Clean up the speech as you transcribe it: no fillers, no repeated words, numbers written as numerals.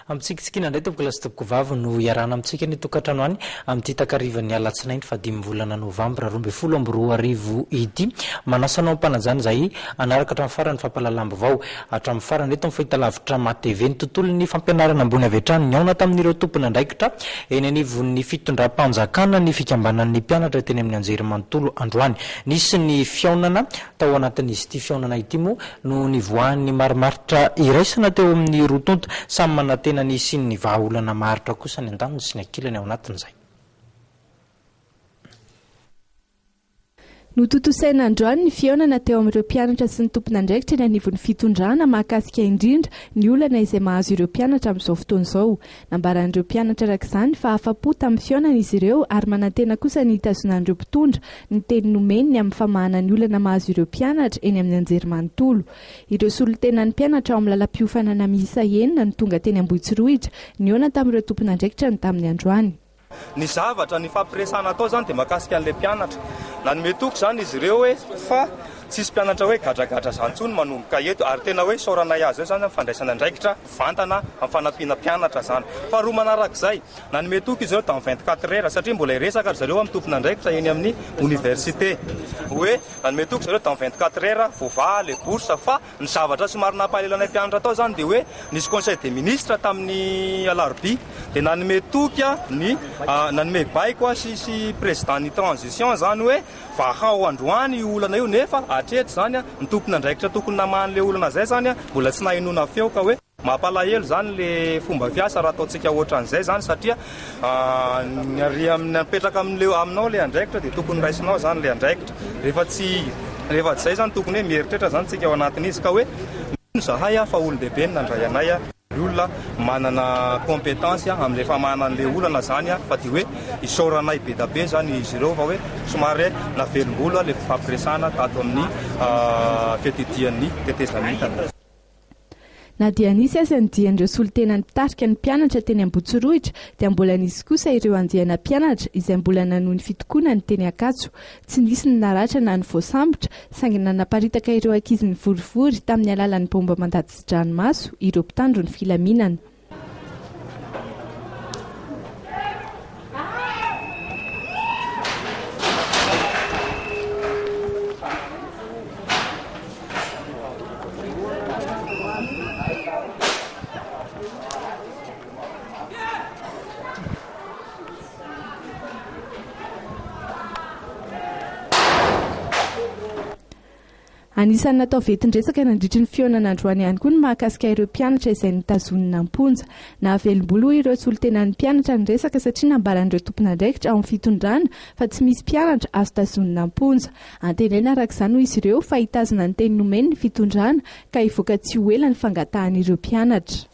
Ampitsikitsikiana indray tompokolahy sy tompokovavy no iarahana amintsika ny tokantrano any amin'ity takarivan'ny alatsinainy fahadimy volana novambra 2012 ity. Manasa anao am-panajana izahay hanaraka hatramin'ny farany ny fampahalalam-baovao hatramin'ny farany eto amin'ny fahitalavitra MATV. Ny tontolon'ny fampianarana ambony avy hatrany. Nihaona tamin'ireo tompon'andraikitra eny anivon'ny fitondram-panjakana ny fikambanan'ny mpianatra teny amin'ny anjerimanontolo androany. Nisy ny fihaonana tao anatin'izy ity fihaonana ity moa no nivoahan'ny marimaritra iraisana teo amin'ny roa tonta. Samy manantena ny hisian'ny vahaolana maharitra kosa ny andaniny sy ny ankilany ao anatin'izay. Notontosaina androany ny fihaonana teo amin'ireo mpianatra sy ny tompon'andraikitra eny anivon'ny fitondrana mahakasika indrindra ny olana izay mahazo ireo mpianatra amin'izao fotoana izao. Nambaran'ireo mpianatra araka izany fa afa-po tamin'ny fihaonana izy ireo ary manantena kosa ny hitazonan'ireo mpitondra ny teny nomeny ny amin'ny famahana ny olana mahazo ireo mpianatra eny amin'ny anjerimanontolo. Ireo solontenan'ny mpianatra ao amin'ny lalam-piofanana miisa enina no tonga teny Ambohitsorohitra nihaona tamin'ireo tompon'andraikitra ny tamin'ny androany. Ny zavatra nifampiresahana atao izany dia mahakasika an'ilay mpianatra. Nanome toky izany izy ireo hoe fa tsisy mpianatra hoe gadragadra izany intsony manomboka eto ary tena hoe isaoranay azy ireo izany amin'ny fandraisana andraikitra mivantana amin'ny fanampiana mpianatra izany. Faharoa manarak'izay, nanome toky izy ireo dans 24 heures satria mbola hiresaka ry zareo amin'ny tompon'andraikitra eny amin'ny oniversite hoe nanome toky zareo dans 24 heures voavaha ilay bourse fa Ny zavatra somary nampalahelo anay mpianatra tao izany dia hoe nisy conseil des ministres tamin'ny alarobia dia nanome toky ny nanome baiko sy sy président ny transition izany hoe vahao androany io olana io nefa hatreto izany ny tompon'andraikitra tokony namaha an'ilay olana izay izany mbola tsy nahenoana feo ka hoe Mampalahelo izany le fomba fiasa raha ataontsika ohatran'izay izany satria ny ary amin'ny apetraka amin'le aminao le andraikitra dia tokony raisinao izany le andraikitra. Rehefa tsy rehefa tsy izay izany tokony hoe mieritreritra izany tsika ao anatin'izy ka hoe mino zahay fa olon-dehibe no nandray anay, olona manana compétence amin'ilay famahana an'ilay olana izany fa dia hoe isaoranay be da be izany izy ireo fa hoe somary navelom-bolo ilay fifampiresahana tato amin'ny fiadidian'ny tetezamita. Na dia nisy aza ny dian'ireo solontenan'ny mpitarika ny mpianatra teny Ambohitsorohitra dia mbola nisy kosa ireo andiana mpianatra izay mbola nanohy ny fitokonany teny Ankatso. Tsy nisy ny naratra na ny voasambotra saingy nanaparitaka ireo ankizy nivorivory tamin'ny alalan'ny baomba mandady sy dranomaso ireo mpitandro ny filaminana. Anisan'ny natao ventin-dresaka nandritry ny fihaonana androany ihany koa ny mahakasika ireo mpianatra izay notazonina am-ponja. Nahavelom-bolo hoy ireo solontenan'ny mpianatra ny resaka satria nambaran'ireo tompon'andraikitra ao amin'ny fitondrana fa tsy misy mpianatra azo tazonina am-ponja. Antenaina araka izany hoy izy ireo fa hitazona ny teny nomeny ny fitondrana ka hivoaka tsy ho ela ny fangatahan'ireo mpianatra.